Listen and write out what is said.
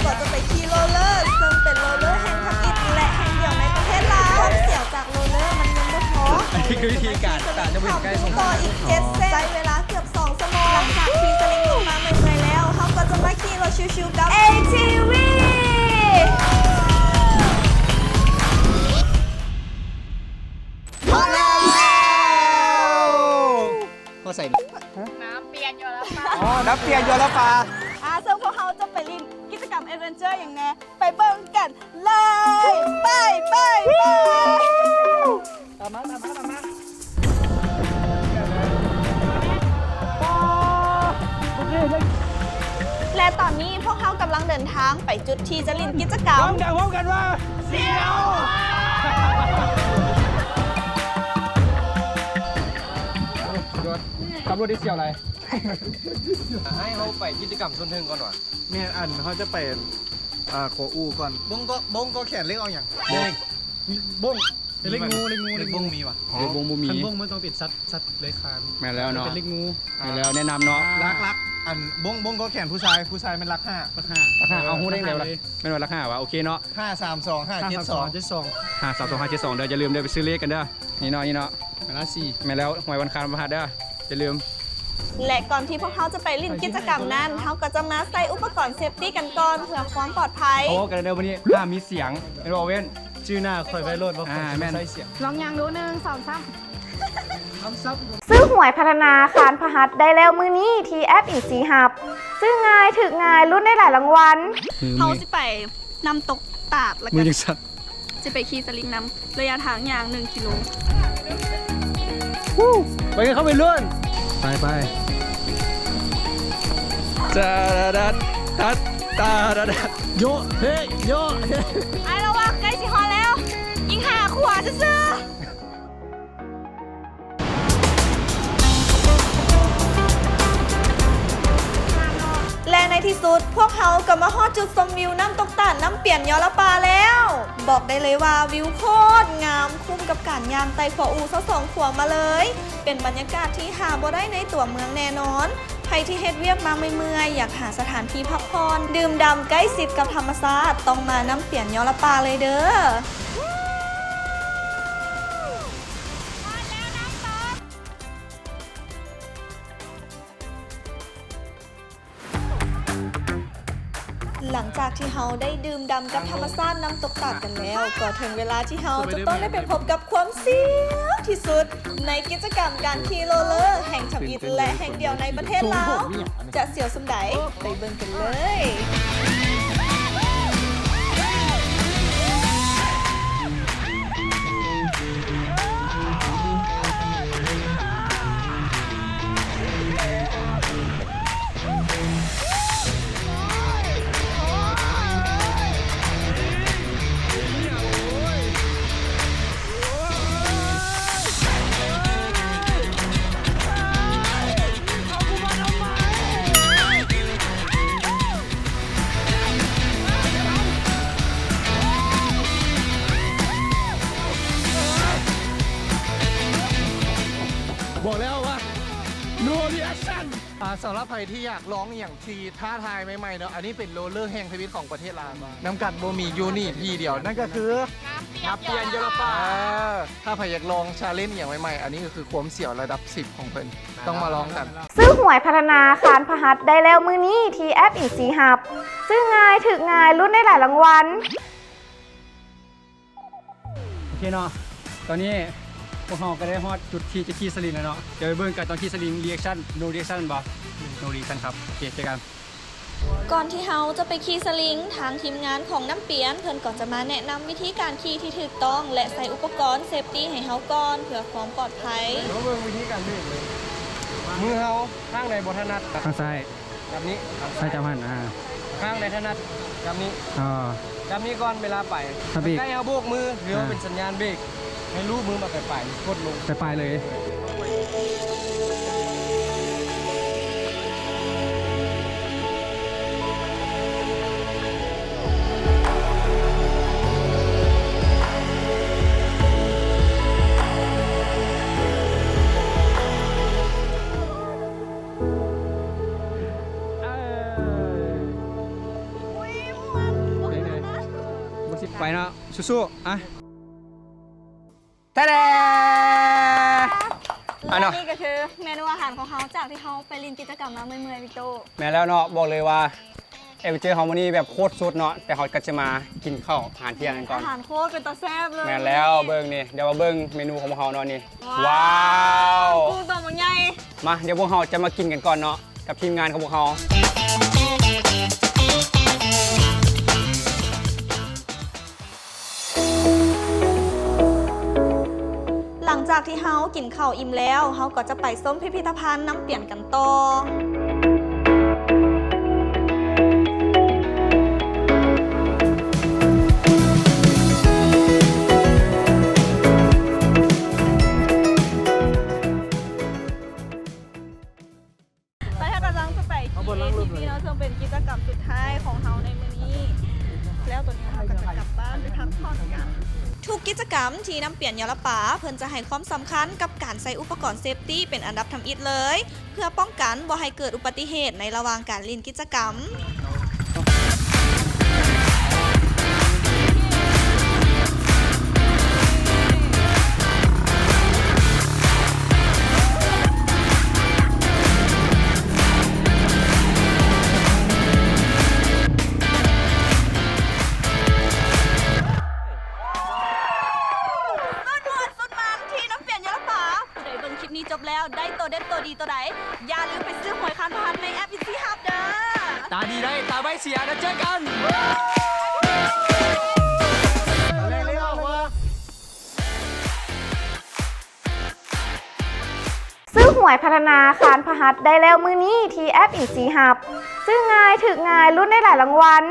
ກໍຈະໄປຂີ່ໂຣເລີ ເຊິ່ງເປັນໂຣເລີແຫ່ງທຳອິດ ແລະ ແຫ່ງດຽວໃນປະເທດລາວ. ຄວາມສຽວຈາກໂຣເລີມັນຍັງບໍ່ພໍ, ນີ້ຄືວິທີການ ຕາດຈະບໍ່ເຫັນໃກ້ສົງການ ຕໍ່ອີກເຈັດເສັ້ນ. ໃຊ້ເວລາເກືອບສອງຊົ່ວໂມງ. ຫຼັງຈາກຂີ່ສະລິງລົງມາເມື່ອຍໆແລ້ວ, ເຮົາກໍຈະມາຂີ່ລົດຊິວໆກັບ ເອ ທີ ວີ ຮອດແລ້ວ. ພໍໃສ່ ນ້ຳປ່ຽນຢູ່ແລ້ວ ອໍ ນ້ຳປ່ຽນຢູ່ແລ້ວປາ. ອ່າ ເຊິ່ງພວກເຮົາຈະໄປຫຼິ້ນກິດຈະກຳແອັດເວັນເຈີຫຍັງແດ່ ໄປເບິ່ງກັນເລີຍ. ໄປ ໄປ ໄປ ຕາມມາ ຕາມມາ ຕາມມາ. ແລະ ຕອນນີ້ພວກເຮົາກຳລັງເດີນທາງໄປຈຸດທີ່ຈະຫຼິ້ນກິດຈະກຳ. ເວົ້າດັງພ້ອມກັນວ່າ ສຽວ. ຂັບລົດໄດ້ສຽວຫຼາຍ. ໃຫ້ເຮົາໄປກິດຈະກຳສ່ວນເທິງກ່ອນຫວາ? ແມ່ນ ອັນ ເຮົາຈະໄປ ອ່າ ຂົວອູ່ກ່ອນ. ບົ້ງກໍ ບົ້ງກໍແຂນເລັກອອກຫຍັງ? ເລັກບົ້ງ ເລັກງູ ເລັກງູ ເລັກບົ້ງມີຫວາ? ເລັກບົ້ງບໍ່ມີ. ຄັນບົ້ງມັນຕ້ອງເປັນສັດ ສັດເລືອຍຄານ. ແມ່ນແລ້ວເນາະ ເປັນເລັກງູ. ແມ່ນແລ້ວ ແນະນຳເນາະ. ຫຼັກ ຫຼັກ ອັນ ບົ້ງ ບົ້ງກໍແຂນຜູ້ຊາຍ ຜູ້ຊາຍແມ່ນຫຼັກຫ້າ ຫຼັກຫ້າ ຫຼັກຫ້າ. ເອົາ ຮູ້ໄດ້ແນວໃດ ແມ່ນວ່າຫຼັກຫ້າຫວາ? ໂອເຄເນາະ. ຫ້າສາມສອງ ຫ້າເຈັດສອງ ຫ້າສາມສອງ ຫ້າເຈັດສອງເດີ. ຢ່າລືມເດີ ໄປຊື້ເລກກັນເດີ. ນີ້ເນາະ ນີ້ເນາະ ເວລາສີ່ ແມ່ນແລ້ວ ຫວຍວັນຄານວັນພະຫັດເດີ ຢ່າລືມ. ແລະ ກ່ອນທີ່ພວກເຮົາຈະໄປຫຼິ້ນກິດຈະກຳນັ້ນ, ເຮົາກໍຈະມາໃສ່ອຸປະກອນເຊຟຕີກັນກ່ອນ ເພື່ອຄວາມປອດໄພ. ໂອ້ ກັນເດີ ມື້ນີ້ຫ້າມມີສຽງ ແມ່ນບໍ່ເວັນ? ຈື່ໜ້າຂ້ອຍໄວ້ໂລດວ່າຂ້ອຍຊິໃສ່ສຽງ. ລອງຍ່າງດູ ໜຶ່ງ ສອງ ສາມ. ຊື້ຫວຍພັດທະນາຄານພະຫັດໄດ້ແລ້ວມື້ນີ້ທີ່ແອັບອິນຊີຮັບ. ຊື້ງ່າຍ ຖືກງ່າຍ ລຸ້ນໄດ້ຫຼາຍລາງວັນ. ເຮົາຊິໄປນ້ຳຕົກຕາດ ແລ້ວກໍ ມືຍັງສັ່ນ. ຈະໄປຂີ່ສະລິງນຳ ໄລຍະທາງຍ່າງໜຶ່ງກິໂລ. ໄປກັນ ເຂົ້າໄປລຸ້ນ. ໄປ ໄປ. ຕາດາດ ຕາດ ຕາດາດ. ໂຍະເຮ ໂຍະເຮ. ອ້າຍລະວັງ ໃກ້ຊິຮອດແລ້ວ. ຍິງຫາຂວາຊື່ໆ. ແລະ ໃນທີ່ສຸດ ພວກເຮົາກໍມາຮອດຈຸດຊົມວິວນ້ຳຕົກຕາດນ້ຳປຽນຍໍລະປາແລ້ວ. ບອກໄດ້ເລີຍວ່າວິວໂຄດງາມ, ຄຸ້ມກັບການຍ່າງໄຕ່ຂົວອູ່ທັງສອງຂົວມາເລີຍ. ເປັນບັນຍາກາດທີ່ຫາບໍ່ໄດ້ໃນຕົວເມືອງແນ່ນອນ. ໃຜທີ່ເຮັດວຽກມາເມື່ອຍໆ ຢາກຫາສະຖານທີ່ພັກຜ່ອນ, ດື່ມດ່ຳໃກ້ຊິດກັບທຳມະຊາດ, ຕ້ອງມານ້ຳປຽນຍໍລະປາເລີຍເດີ້. ຫຼັງຈາກທີ່ເຮົາໄດ້ດື່ມດ່ຳກັບທຳມະຊາດນ້ຳຕົກຕາດກັນແລ້ວ, ກໍເຖິງເວລາທີ່ເຮົາຈະຕ້ອງໄດ້ໄປພົບກັບຄວາມສຽວທີ່ສຸດໃນກິດຈະກຳການຂີ່ໂຣເລີແຫ່ງທຳອິດ ແລະ ແຫ່ງດຽວໃນປະເທດລາວ. ຈະສຽວສ່ຳໃດ? ໄປເບິ່ງກັນເລີຍ. ບອກແລ້ວວ່າ no reaction. ອ່າ ສຳລັບໃຜທີ່ຢາກລອງອີ່ຫຍັງທີ່ທ້າທາຍໃໝ່ໆເນາະ, ອັນນີ້ເປັນໂຣເລີແຫ່ງທຳອິດຂອງປະເທດລາວ ນຳກັນບໍ່ມີຢູ່ນີ້ທີ່ດຽວ, ນັ້ນກໍຄື ນ້ຳປ່ຽນ ນ້ຳປ່ຽນຢໍລະປາ. ເອີ ຖ້າໃຜຢາກລອງ challenge ອີ່ຫຍັງໃໝ່ໆ, ອັນນີ້ກໍຄືຄວາມສຽວລະດັບສິບຂອງເພິ່ນ, ຕ້ອງມາລອງກັນ. ຊື້ຫວຍພັດທະນາຄານພະຫັດໄດ້ແລ້ວມື້ນີ້ທີ່ແອັບອິນຊີຮັບ. ຊື້ງ່າຍ ຖືກງ່າຍ ລຸ້ນໄດ້ຫຼາຍລາງວັນ. ໂອເຄເນາະ, ຕອນນີ້ພວກເຮົາກໍໄດ້ຮອດຈຸດທີ່ຈະຂີ່ສະລິງແລ້ວເນາະ. ດຽວໄປເບິ່ງກັນຕອນຂີ່ສະລິງ reaction no reaction ແມ່ນບໍ່? No reaction ຄັບ. ໂອເຄ ເຈີກັນ. ກ່ອນທີ່ເຮົາຈະໄປຂີ່ສະລິງ, ທາງທີມງານຂອງນ້ຳປຽນເພິ່ນກໍຈະມາແນະນຳວິທີການຂີ່ທີ່ຖືກຕ້ອງ ແລະ ໃຊ້ອຸປະກອນເຊຟຕີໃຫ້ເຮົາກ່ອນ ເພື່ອຄວາມປອດໄພ. ມາເບິ່ງວິທີການເບຣກເລີຍ. ມືເຮົາຂ້າງໃດບໍ່ຖະໜັດ ຂ້າງຊ້າຍ. ກັບນີ້ ໃຊ້ຈັບຫັ້ນ ອ່າ ຂ້າງໃດຖະໜັດ ກັບນີ້ ອໍ ກັບນີ້ກ່ອນເວລາໄປ ໃກ້ເຮົາໂບກມື ຖືວ່າເປັນສັນຍານເບຣກ ໃຫ້ລູບມືມາປາຍໆ ກົດລົງ ປາຍໆເລີຍ. ອຸ້ຍ ໝູ ໄປເນາະ ສູ້ໆ ອ່ະ ແທ້ແດ ອັນເນາະ ແລະນີ້ກໍຄືເມນູອາຫານຂອງເຮົາ ຈາກທີ່ເຮົາໄປຫຼິ້ນກິດຈະກຳມາເມື່ອຍໆ ວິກໂຕ. ແມ່ນແລ້ວເນາະ ບອກເລີຍວ່າ ແອດເວັນເຈີເຮົາມື້ນີ້ແບບໂຄດສຸດເນາະ ແຕ່ເຮົາກໍຈະມາກິນເຂົ້າອາຫານທ່ຽງກັນກ່ອນ. ອາຫານໂຄດເປັນຕາແຊບເລີຍ. ແມ່ນແລ້ວ ເບິ່ງນີ້ ດຽວມາເບິ່ງເມນູຂອງພວກເຮົາເນາະນີ້. ວ້າວ ກຸ້ງໂຕບັກໃຫຍ່. ມາ ດຽວພວກເຮົາຈະມາກິນກັນກ່ອນເນາະ ກັບທີມງານຂອງພວກເຮົາ. ຫຼັງຈາກທີ່ເຮົາກິນເຂົ້າອີ່ມແລ້ວ ເຮົາກໍຈະໄປຊົມພິພິທະພັນນ້ຳປຽນກັນຕໍ່. ຕອນນີ້ເຮົາກຳລັງຈະໄປຂີ່ ເອທີວີ ເນາະ ເຊິ່ງເປັນກິດຈະກຳສຸດທ້າຍຂອງເຮົາໃນມື້ນີ້ ແລ້ວຕອນນີ້ເຮົາກໍຈະກັບບ້ານໄປພັກຜ່ອນກັນ. ທຸກກິດຈະກຳທີ່ນ້ຳປຽນຢາລະປາ ເພິ່ນຈະໃຫ້ຄວາມສຳຄັນກັບການໃສ່ອຸປະກອນເຊຟຕີເປັນອັນດັບທຳອິດເລີຍ ເພື່ອປ້ອງກັນບໍ່ໃຫ້ເກີດອຸປະຕິເຫດໃນລະຫວ່າງການຫຼິ້ນກິດຈະກຳ. ສຸດມ່ວນສຸດມັນທີ່ນ້ຳປຽນຢາລະປາ. ຜູ້ໃດເບິ່ງຄລິບນີ້ຈົບແລ້ວ ໄດ້ໂຕເດັດໂຕດີໂຕໃດ ຢ່າລືມໄປຊື້ຫວຍຄານພະຫັດໃນແອັບ Easy Hub ເດີ້. ຕາດີໄດ້ ຕາໄວເສຍ ແລ້ວເຈີກັນ. ຊື້ຫວຍພັດທະນາຄານພະຫັດໄດ້ແລ້ວມື້ນີ້ທີ່ແອັບ Easy Hub. ຊື້ງ່າຍ ຖືກງ່າຍ ລຸ້ນໄດ້ຫຼາຍລາງວັນ.